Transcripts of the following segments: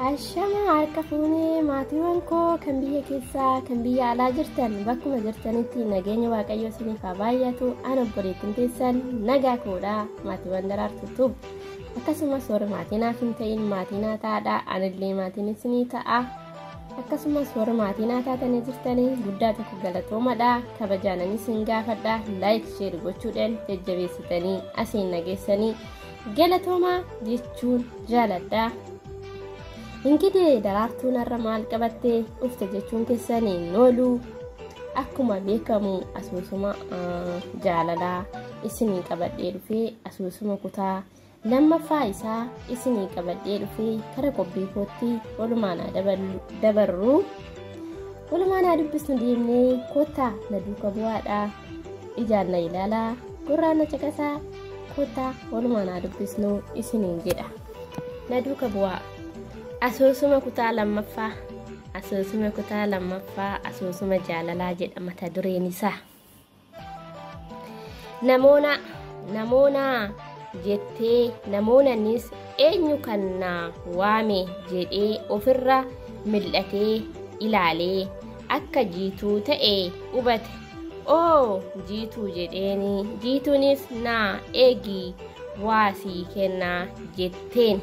Ashama harka fuunee maatiiwwan koo kan biyya keessaa kan biyya alaa jirtan bakkuma jirtanitti nageenya waaqayyoo isiniif haa baay'atu. An obboleettiin teessan nagaa koodha maatiiwwan Daraartuu Tube. Akkasumas warri maatii naaf hin ta'in maatii naa ta'aadha. Anillee maatiin isinii ta'a. Akkasumas warri maatii naa taatanii jirtanii guddaa tokko galatoomadha. Kabajaanan isin gaafadha. Like share gochuudhaan jajjabeessitanii asiin nageessanii galatoomaa jechuun jaaladha. Ingidee Daraartuun har'a maal qabattee dhufte jechuun keessanii hin oolu. Akkuma beekamu asoosuma jaalalaa isinii qabadhee dhufee asoosuma kutaa lammaffaa isaa isinii qabadhee dhufee kara qophii kootti walumaan haa dabarru. Walumaan haa dubbisnu deemnee kottaa na duuka bu'aadha. Ijaan na ilaalaa gurraan na caqasaa kottaa walumaan haa dubbisnu isiniin jedha. Na duuka bu'aa. Asoosuma kutaa lammaffaa. Asoosuma kutaa lammaffaa asoosuma jaalalaa jedha mata dureen isaa. Namoona namoona jettee namoonanis eenyu kan na waame jedhee ofirra mil'atee ilaalee akka Jiituu ta'e hubate. Oo Jiituu jedheeni Jiituunis na eegi waa sii kennaa jetteen.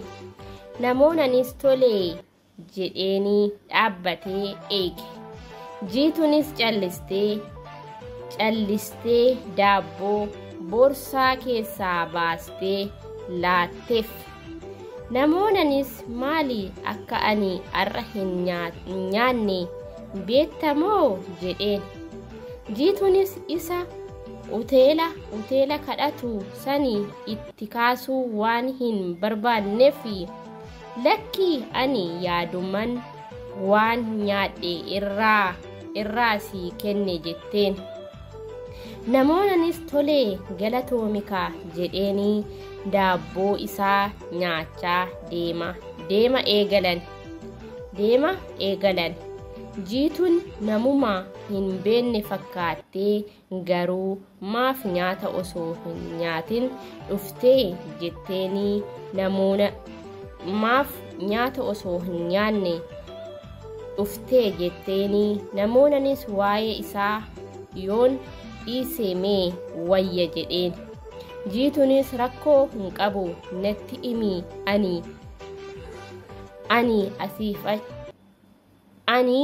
Namoonanis tolee jedheeni dhaabbatee eege. Jiituunis callistee callistee daabboo boorsaa keessaa baastee laatteef. Namoonanis maali akka ani har'a hin nyaanne beektamoo jedheen. Jiituunis isa uteela uteela kadhatu sani itti kaasuu waan hin barbaanneef lakkii ani yaaduman waan nyaadhe irraa irraa sii kenne jetteen. Namoonanis tolee galatoomikaa jedheenii daabboo isaa nyaachaa deema deema eegalan. Deema eegalan. Jiituun namuma hin beekne fakkaattee garuu maaf nyaata osoo hin nyaatin dhuftee jetteenii namoona maaf nyaata osoo hin nyaanne dhuftee jetteenii namoonanis waa'ee isaa yoon dhiisee mee wayya jedheen. Jiituunis rakkoo hin qabu natti himi ani ani asiif ani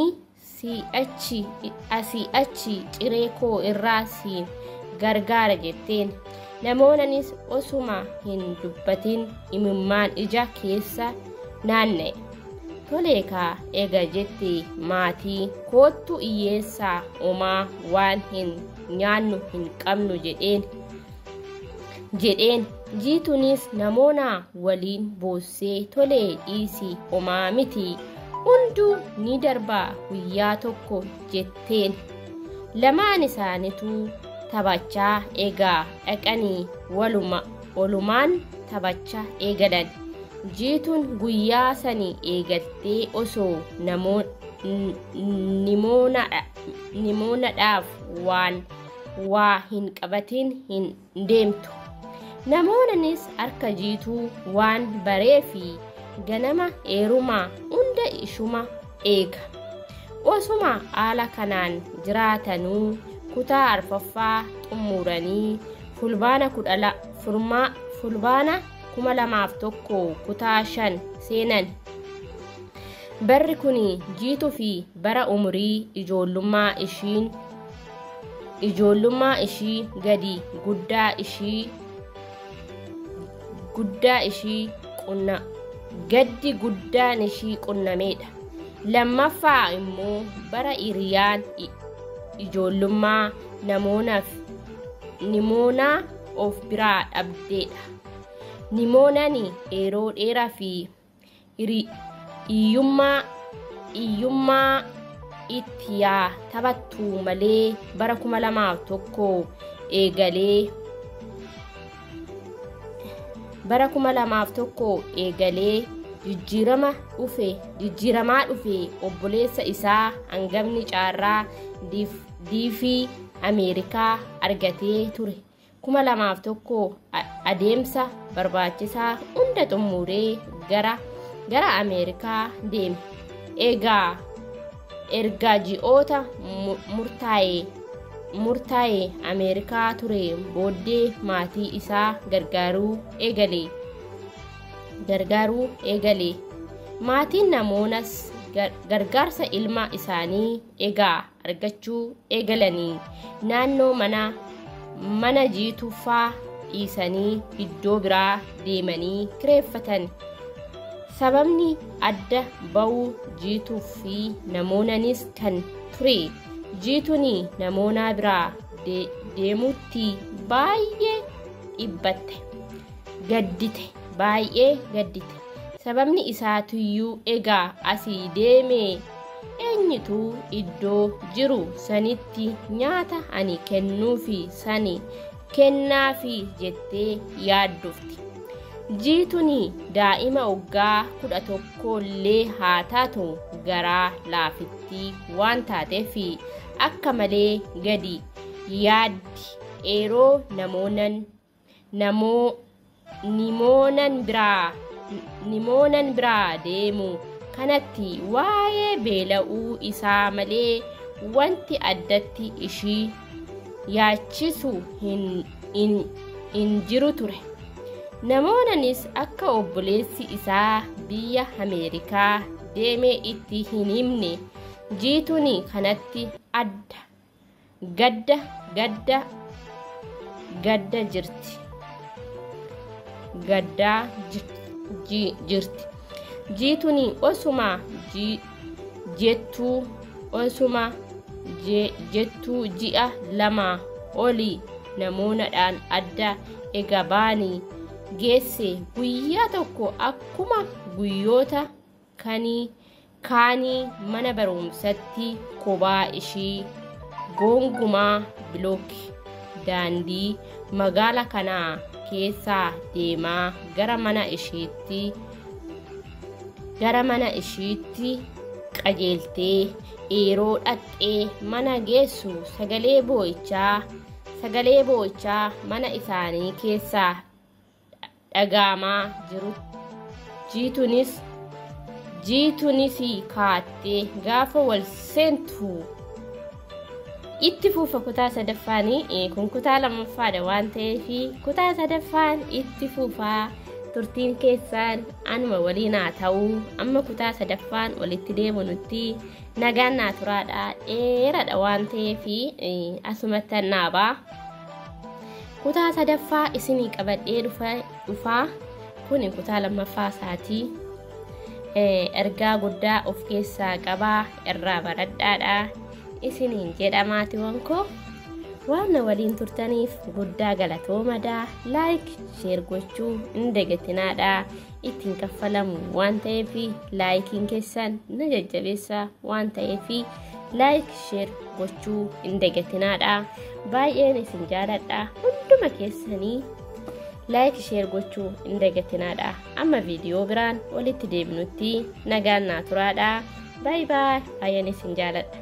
si'achi asii achi ciree koo irraa siin gargaara jetteen. Namoonanis osuma hin dubbatin imimmaan ija keessa naanna'e. Tolee kaa ega jette maatii koottu hiyyeessaa homaa waan hin nyaannu hin qabnu jedheen. Jedheen Jiituunis namoona waliin boossee tolee dhiisi homaa miti hunduu ni darbaa guyyaa tokko jetteen. Lamaan isaaniitu taphachaa eegaa dhaqanii walumaan taphachaa eegalan. Jiituun guyyaa sanii eegaltee osoo nimoonaadhaaf waan waa hin qabatin hin deemtu. Namoonanis harka Jiituu waan baree fi ganama heerumaa hunda ishuma eega. Osuma haala kanaan jiraatanuu kutaa arfaffaa xumuranii fulbaana 2001 kutaa 5 seenan. Barri kun Jiituu fi bara umurii ijoollummaa ishii gadi guddaa ishii qunna gaddi guddaan ishii qunnameedha. Lammaffaa immoo bara hiriyaan ijoollummaa nimoonaa of biraa dhabdeedha. Nimoonaan yeroo dheeraa fi hiyyummaa itti yaa taphattu malee bara 2001 eegalee bara 2001 eegalee jijjiiramaa dhufe obboleessa isaa hangafni caarraa diifii Ameerikaa argatee ture. 2001 adeemsa barbaachisaa hunda xumuree gara gara Ameerikaa deeme. Egaa erga ji'oota murtaa'e Ameerikaa ture booddee maatii isaa gargaaruu eegale. Maatiin namoonas gargaarsa ilma isaanii egaa argachuu eegalanii naannoo mana Jiituufaa dhiisanii iddoo biraa deemanii kireeffatan. Sababni adda ba'uu Jiituu fi Namoonanis kan ture. Jiituun Namoonaa biraa deemutti baay'ee dhibbatte. Gaddite. Baay'ee gaddite. Sababni isaatiyyuu egaa asii deeme eenyutu iddoo jiru sanitti nyaata ani kennuufi sani kennaafi jettee yaaddofti. Jiituun daa'ima waggaa 11 illee haa taatu garaa laafittii waan taateef akka malee gadi yaaddi. Yeroo nimoonan biraa deemu kanatti waa'ee beela'uu isaa malee wanti addatti ishii yaachisu hin jiru ture. Namoonanis akka obboleessi isaa biyya Ameerikaa deemee itti hin himne. Jiituun kanatti adda gadda gadda gadda jirti. Gaddaa jirti. Jiituun osuma jettuu ji'a 2 olii Namoonaadhaan adda eega baanii geesse. Guyyaa tokko akkuma guyyoota kaanii mana barumsatti kophaa ishii gongumaa bilookii daandii magaala kanaa keessaa deemaa gara mana ishiitti qajeeltee yeroo dhaqxee mana geessu sagalee boo'ichaa mana isaanii keessaa dhagaamaa jiru. Jiituunis kaattee gaafa wal seentu itti fuufa. Kutaa sadaffaanii kun kutaa lammaffaadha waan ta'eef kutaa sadaffaan itti fuufaa. Turtiin keessaan anuma waliin haa ta'u. Amma kutaa sadaffaan walitti deemu nutti nagaan naa turaadha. Dheeraadha waan ta'eef asumatti naabaa. Kutaa sadaffaa isinii qabadhee dhufaa. Kun kutaa lammaffaa isaatii. Ergaa guddaa of keessaa qabaa, irraa baradhaadha isiniin jedha maatiiwwan koo. Waan na waliin turtaniif guddaa galatoomadaa. Like share gochuu hin dagatinaadha. Ittiin kaffalamu waan ta'eef laayikiin keessan na jajjabeessa waan ta'eef like share gochuu hin dagatinaadha. Baay'een isin jaaladha. Hunduma keessanii like share gochuu hin dagatinaadha. Amma viidiyoo biraan walitti deebinutti nagaan naa turaadha. Baay baay. Baay'een isin jaaladha.